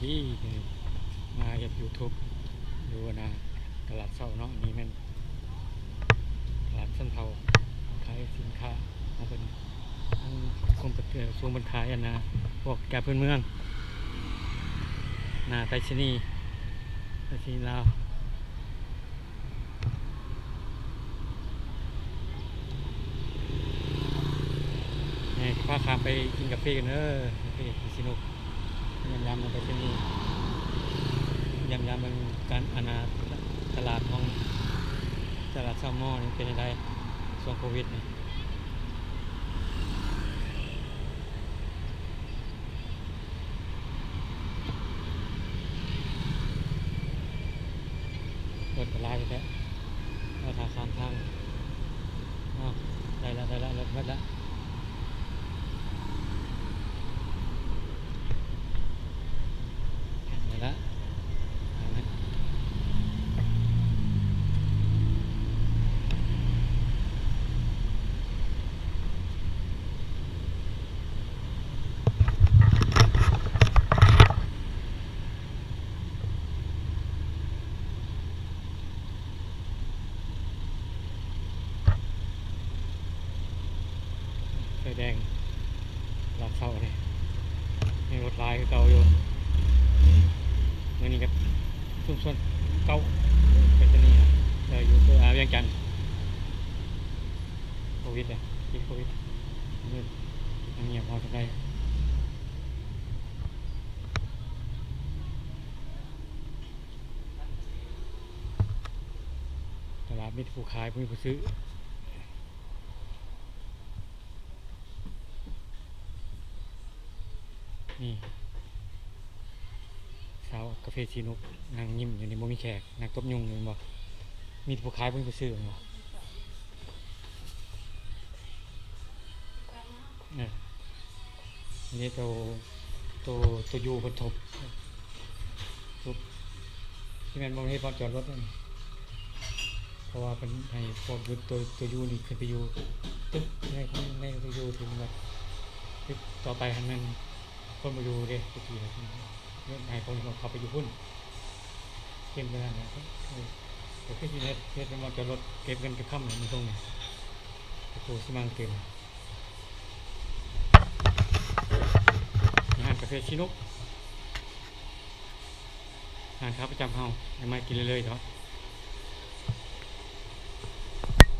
ດີ ມາເຮັດຢູທູບຢູ່ອັນນ່າຕະຫຼາດເຊົ້າເນາະ. ນີ້ແມ່ນຕະຫຼາດຊົນເຜົ່າ ຂາຍສິນຄ້າຂອງເພິ່ນ ຂອງ ຂອງເພິ່ນຂາຍອັນນ່າ ພວກຢາພື້ນເມືອງ ໜ້າໄປສະນີ ໄປສະນີລາວ. ນີ້ພາຂ້າມໄປກິນກາເຟກັນເດີ ກາເຟທີ່ຊິນຸກ ຍາມໆ ໄປສະນີ ຍາມໆ ເບິ່ງການອັນນ່າຕະຫຼາດຂອງ ຕະຫຼາດເຊົ້າມໍນີ້ເປັນຈັ່ງໃດ ຊ່ວງໂຄວິດນີ້. ລົດກໍຫຼາຍແທ້ໆ ເອົາ ຖ້າຂ້າມທາງ. ເອົາ ໄດ້ລະ ໄດ້ລະ ລົດໝົດລະ ໄດ້ລະ. ໄຟແດງ ຕະຫຼາດເຊົ້ານີ້ ຍັງລົດຫຼາຍຄືເກົ່າຢູ່. ມື້ນີ້ກໍຊຸມຊົນເກົ່າ ໄປສະນີ ເອີ ຢູ່ ເອີ ວຽງຈັນ. ໂຄວິດເດ້ ຕິດໂຄວິດ ມັນງຽບເຮົາຈຳໄດ້. ຕະຫຼາດມີແຕ່ຜູ້ຂາຍ ບໍ່ມີຜູ້ຊື້. ນີ້ ສາວກາເຟສີນຸກ ນັ່ງຍິ້ມຢູ່ນີ້ ບໍ່ມີແຂກ ນັ່ງຕົບຍຸງຢູ່ ແມ່ນບໍ່? ມີແຕ່ຜູ້ຂາຍ ບໍ່ມີຜູ້ຊື້ ແມ່ນບໍ່? ເອີ ອັນນີ້ໂຕ ໂຕ ໂຕຢູເພິ່ນທຸບ ທຸບ ທີ່ແມ່ນບໍ່ມີບ່ອນຈອດລົດນັ້ນ ເພາະວ່າເພິ່ນໃຫ້ພວກຢູ່ ໂຕ ໂຕຢູນີ້ຂຶ້ນໄປຢູ່ຕຶກໃນ ໃນໂຕຢູທີ່ມັນແບບຕຶກຕໍ່ໄປຫັ້ນແມ່ນຄົນບໍ່ຢູ່ເດ້ ແຕ່ກີ້ນະ ເພິ່ນໃຫ້ພວກນີ້ເຂົາໄປຢູ່ພຸ້ນ ເກັບໄວ້ນັ້ນແຫຼະ ເອີ ກໍຄືຊິເຮັດ ເຮັດເປັນບ່ອນຈອດລົດ ເກັບເງິນເກັບຄຳໃນເມືອງທົ່ງນີ້ ປະຕູຊິມາງຕື່ມ. ຮ້ານກາເຟສີນຸກ ຮ້ານຂາປະຈຳເຮົາ ໄດ້ມາກິນເລື້ອຍໆ ເນາະ.